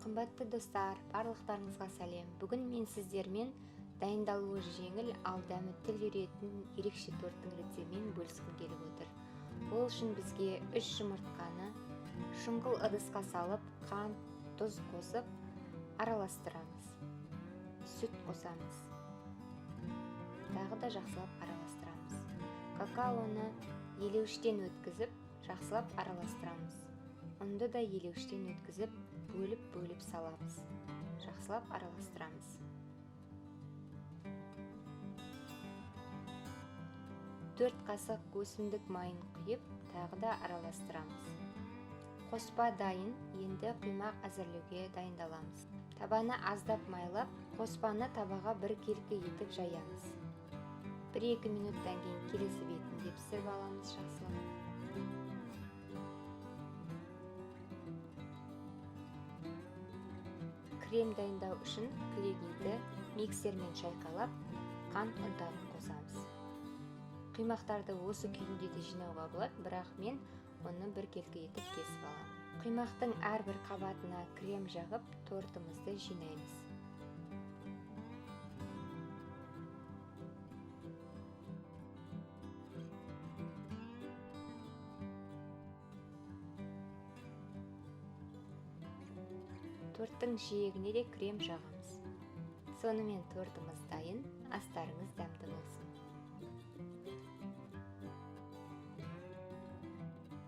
Қымбатты достар, барлықтарыңызға сәлем. Бүгін мен сіздермен дайындалуы жеңіл, ал дәмі тіл үйіретін ерекше торттың рецептімен бөліскім келіп отыр. Ол үшін бізге 3 жұмыртқаны шұңғыл ыдысқа салып, қант, тұз қосып араластырамыз. Сүт қосамыз. Тағы да жақсылап араластырамыз. Какаоны елеуіштен өткізіп, жақсылап араластырамыз. Ұнды да елеуіштен өткізіп, бөліп-бөліп саламыз. Жақсылап араластырамыз. 4 қасық өсімдік майын құйып, тағы да араластырамыз. Қоспа дайын, енді құймақ әзірлеуге дайындаламыз. Табаны аздап майлап, қоспаны табаға бір келкі етіп жаямыз. 1-2 минуттан кейін келесі бетін де пісіріп аламыз жақсылап. Крем дайындау үшін кілегейді миксермен шайқалап, қант ұнтағын қосамыз. Құймақтарды осы күйінде де жинауға болады, бірақ мен оны бір келкі етіп кесіп аламын. Құймақтың әрбір қабатына крем жағып, тортымызды жинаймыз. Торттың жиегіне де крем жағамыз. Сонымен тортымыз дайын, астарыңыз дәмді болсын.